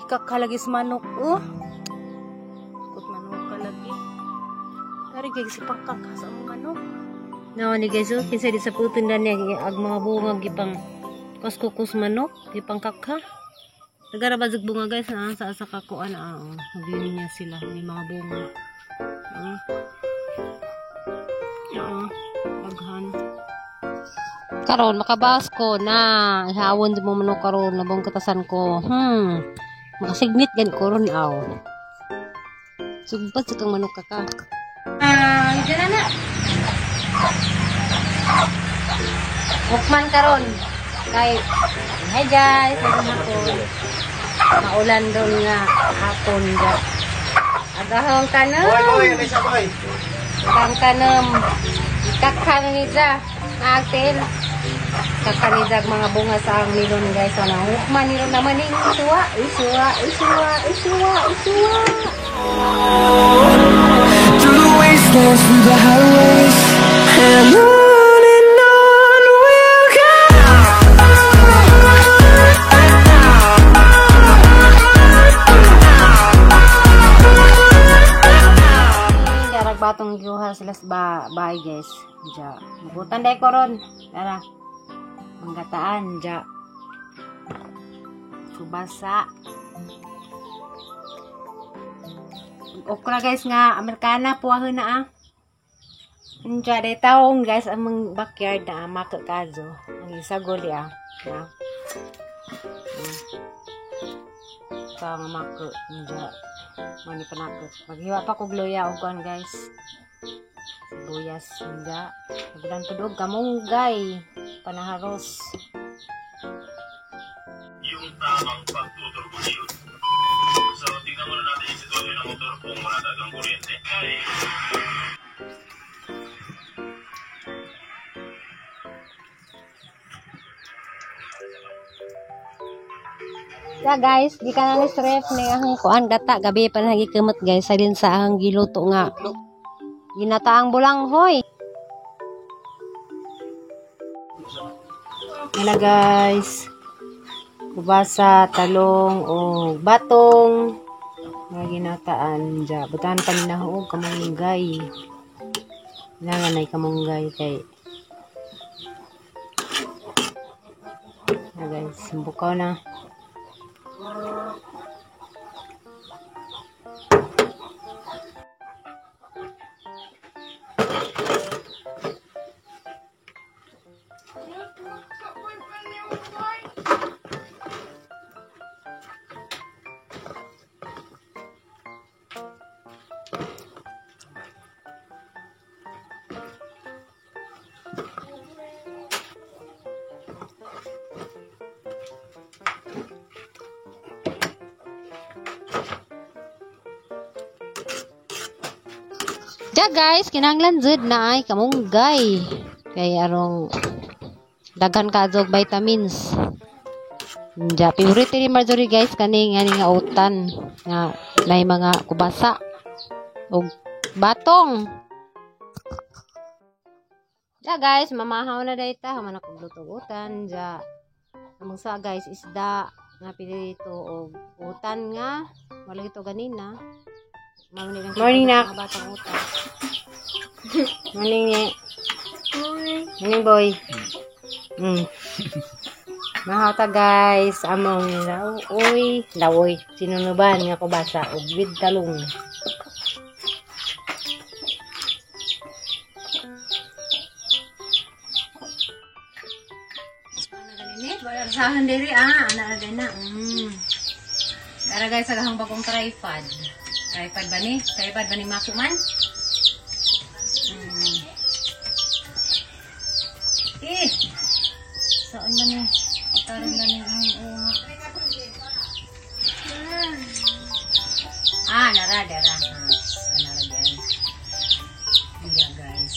Gikakalagis manok oh. Kut manok kalagi. Dari kay si pangkaka sa among manok. Nawa ni guys oh, kinsa di sa puton dan niya ag mga bunga gipang kuskukus manok, gipang kakha. Nagara ba jud bunga guys na sa asa kakuan ah. Oh. Naglinya sila may mga bunga. Oh. Oo, daghan. Karon makabawas ko na ihawon sa mga manok karon labong katasan ko. Makasignit gan ko ron aw. Sugbat sa kang manok ka ka. Ah, dyan na. Hukman karon. Kay hi guys, ako hapon. Maulan doon nga hapon ga. Agahong tanom. Boy, boy, ano siya, boy? Agahong tanom. Kakha na nila. Naagtil. Kakanidag mga bunga sa ang milon guys. Ano, hukman nilo naman yung suwa. Isuwa, isuwa, isuwa, isuwa. Through the wastelands, through the highways, and on we'll go. Darag batong giuha sila sa bahay guys. Ja, mabutan day ko ron. Tara. Manggataan ja. Kubasa. Okra guys nga Amerikana puwahon na ah. Unja day taong guys ang mga backyard na maka kazo. Ang isagol ya. Ya. Sa nga maka unja. Mani panakot. Maghiwa pa kog luya og kuan guys. Sibuyas unja. Naglan pud og kamunggay panaharos. Yung tamang pagtuturbulyo. So, tignan muna natin yung sitwasyon ng motor kung wala talagang kuryente. Ay, Ya guys, di ka na ni ref ni ang kuan gata gabi pa na gikamot guys salin sa ang giluto nga. Ginataang bulanghoy. Yan guys. Kubasa, talong o batong mga ginataan dya. Butan pa ni og kamunggay. Nanganay nay kamunggay kay. Na guys, bukaw na. Ja guys, kinahanglan jud na ay kamunggay. Kay arong daghan ka og vitamins. Ja, favorite ni Marjorie guys kaning ani nga utan nga may mga kubasa og batong. Ja guys, mamahaw na dayta human ako luto utan ja. Among sa guys isda nga pili dito og utan nga wala ito ganina. Morning na. Morning ni. Morning boy. Mahata guys, among lawoy, lawoy sinunuban nga kubasa og with talong. Wala diri ah, ana na. Tara guys, agahang bagong tripod. Tripod ba ni? Tripod ba ni Mako man? Eh! Saan ba ni? Patarin na ni ang unga. Ah, nara, dara. Ah, nara guys. Iya guys.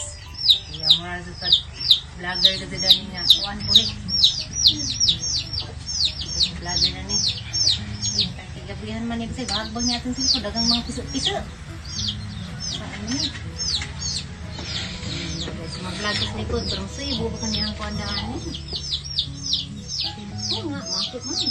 Iya, mura sa pag vlogger kasi dani nga. Kuan po rin. Vlogger na ni. Gabihan man ito sa'yo. Hagbang natin sila po. Dagang mga piso-piso. Saan ni? Mag-vlog sa likod. Pero sa'yo, bubo ka niyang kuandaan. Oo nga, makot man.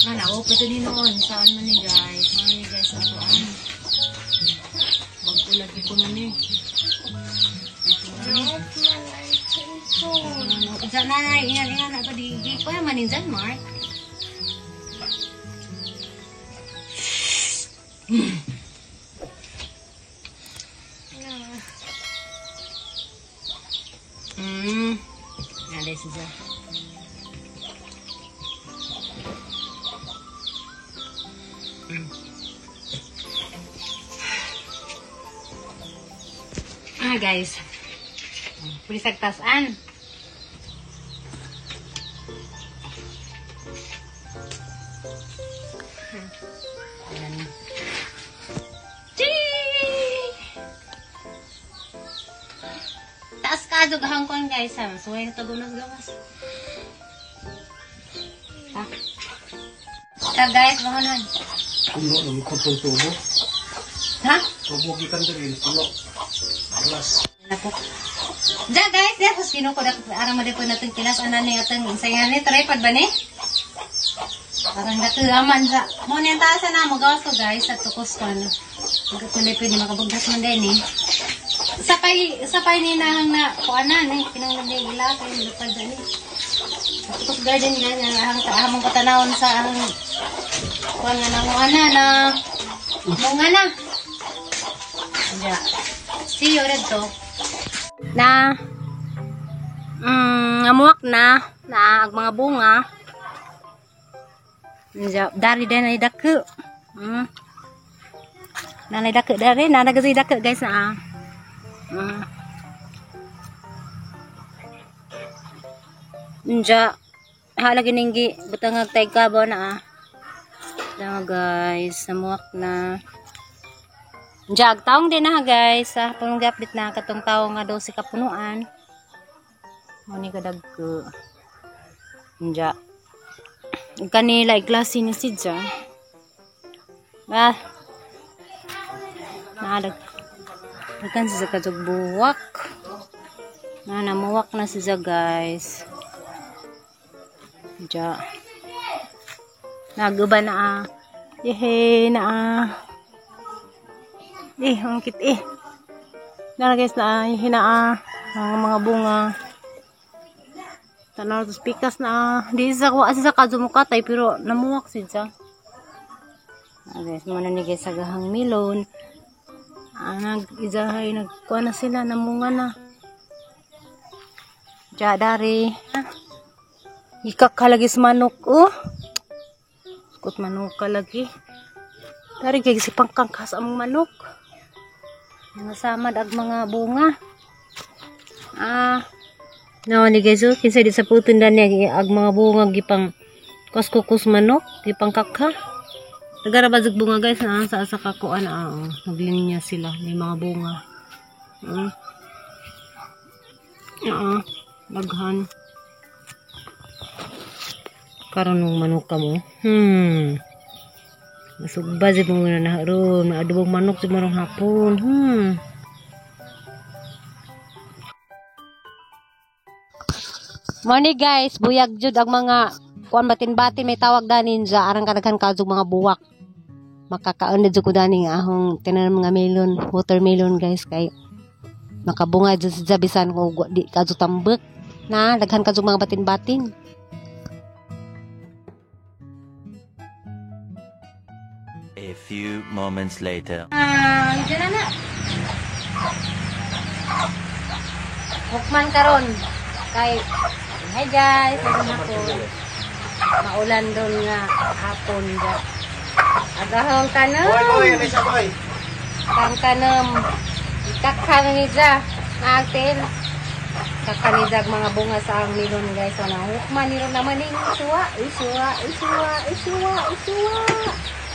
Mana, open ito ni noon. Saan man ni guys? Ano ni guys sa tuan? Bago lagi ko na ni. Isa na na, ingan ingan na pa di ko man dyan, Mark. Nalay siya. Ah, guys. Pulisag tasan. Ayan. Taas ka adog hangkon guys ha. Masuway na tagunas gawas. Ha? Ta guys, bangunan. Puno ng kutong tubo. Ha? Tubo gikan diri, puno. Alas. Napo. Ja guys, ja sa sino ko aram mo po natong kilas ana ni atong insayan ni tripod ba ni? Parang dako aman sa. Mo ni ang taas na mo gawas ko guys sa tukos ko ano. Pagkatuloy pwede makabugdas man din eh. Sapay ni nahang na kuanan eh kinahanglan ni ila kay lupad dani. Tukos garden nga nga ahang among patanawon sa ahang kuan nga nanguana na munga na. Ja. See you redto. Na amuak na na ang mga bunga. Ja, dari din ay dako. Nanay dako dari, nanay kasi dako guys na. Ja, halagi ninggi butangag tay kabo na ah. Ja guys, namuak na. Jag taong din na guys, ah, punong update na katong taong nga 12 ka punuan. Mo ni kadagko. Ja. Kanila iklase ni si Ja. Ah. Naadag. Daghan siya kadtog buwak. Na namuwak na siya guys. Ja. Naguba na ah. Yehey na ah. Eh, ang kit eh. Na guys na ah, na ah. Ang mga bunga. Tanaw tos pikas na ah. Di sa kuha sa kazumukatay pero namuwak siya. Ah, guys, mo na ni guys sa gahang melon. Ah, nag-izahay, nagkuha na sila, namunga na. Ja, dari. Ikakalagis manok, oh. Sukot manok ka lagi. Dari kay si pangkangkas ang manok. Mga samad ag mga bunga. Ah. No, ni guys, oh, kinsa di sa puton dani ag mga bunga gipang kuskus manok, gipang kakha. Nagara ba bunga guys na sa kakuan ah, oh. Naglinya sila, may mga bunga. Daghan. Karon nung manok ka mo. Masugba jud mo na ron, maadobong manok jud mo hapon. Morning guys, buyag jud ang mga kuan batin-batin may tawag danin ja arang kadaghan kaadtog mga buwak. Makakaon na jud ko dani nga ahong tanan mga melon, watermelon guys kay makabunga jud sa bisan ko di kadto tambek na daghan kadtog mga batin-batin. A few moments later. Ah, dyan na na. Hukman karon kay hi guys, ano ako. Maulan doon nga hapon ga. Agahong tanom. Boy, boy, boy. Kang tanom. Kakhan ni ja. Natin. Kakhan ni ja mga bunga sa ang melon guys. Ano, hukman ni ron naman ning suwa, isuwa, isuwa, isuwa, isuwa.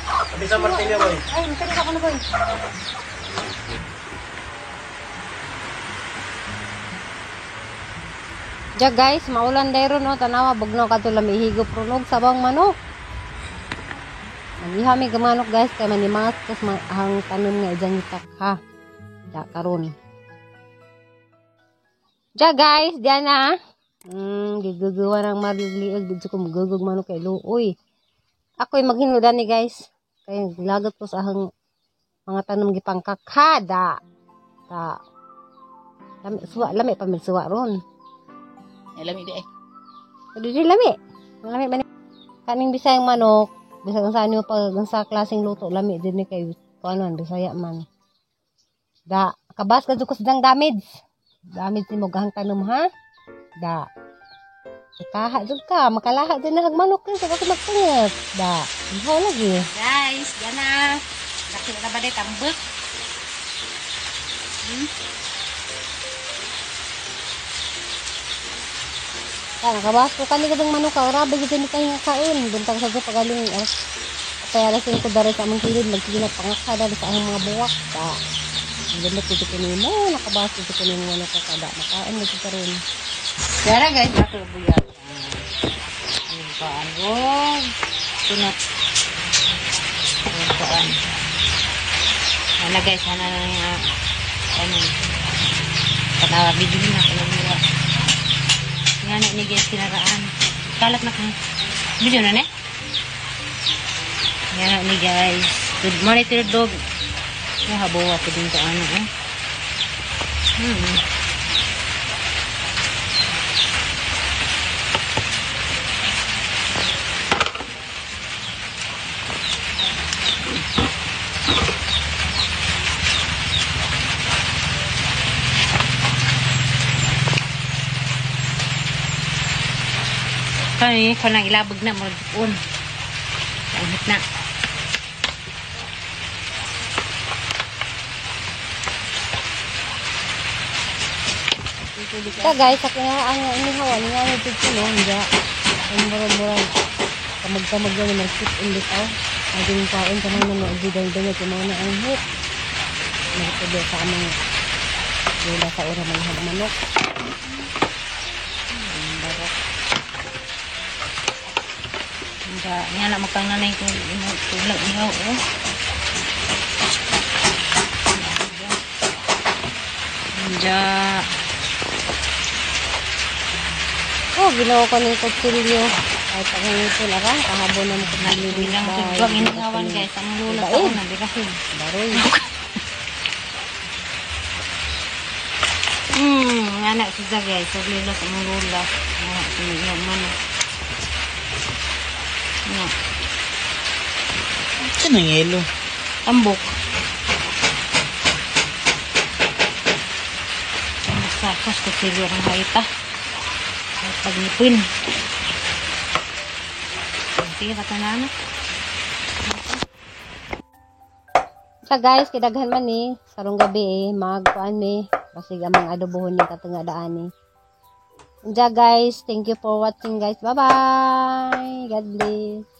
Abi sa martilyo boy. Ay, magkano ka na boy. Ja guys, maulan dayro no, tanawa bugnaw kadto lami higop runog sabang manok. Mangiha mi gamanok guys kay manimangat kas ang tanom nga ijang itakha. Ja karon. Ja guys, diyan na. Gigugawa ng marigliog dito ko magugog manok kay luoy. Ako'y maghinudan ni guys. Kay lagot ko sa ahang mga tanom gipangkakada. Ta. Lami suwa, lami pa suwa ron. Lami di ay. Di lami. Lami man kaning Bisayang manok, bisag sa ano pag sa klaseng luto lami din ni kay kuanon Bisaya man. Da, kabas ka ko sa damage. Damage ni mo gahang tanom ha. Da. Kaha jud ka, makalaha din na manok sa ako magpangat. Da, ihaw lagi. Guys, gana. Laki na ba day tambak? Ta, nakabas ko kani kadang manok ka, grabe gid ni kay nga kaon. Buntag sa pagaling kaya alas ko dara sa among kilid magsige na pangakada dara sa among mga buwak. Ta. Ganda ko ko nimo, nakabas ko nimo manok ka kada makaon lagi karon. Dara guys, ako buyag. Ano ba ang tunot. Kuan. Ana guys, ana na nga ano. Panawa video na ako nagluwa. Nga na ni guys kinaraan. Kalat na ka. Video na ne? Nga na ni guys. Good morning to the dog. Oh, habawa ko din to ano eh. Kani kanang ilabag na murag on. Ang na. Ta guys, sa kinaraan nga inihawan nga ni jud ko no, hindi. Ang murag-murag kamag-kamag na mag-sit in bitaw. Naging kaon ka man na dal dal kay mao na ang hit. Nagtubo sa among dula sa ura manghag manok. Barok. Nga, nga na makang nanay ko tulang ihaw oh. Nga. Oh, ginawa ko ng kutsilyo. Ay, pangingipon ara, kahabon na mo kutsilyo din Bilang sa tugwang inihawan guys, ang lula sa una birahon. Baroy. Nga na siya guys, sa lula sa among lula. Nga sa iyang manok. Nga. Ito nang yelo. Tambok. Tambok sa kos kutsilyo ang haita. Pagnipin. Sige, katanan. Sa guys, kidaghan man ni sarong gabi eh, magkuan mi. Basig ang mga adobohon ni katong daan ni. Unja guys, thank you for watching guys. Bye-bye. God bless.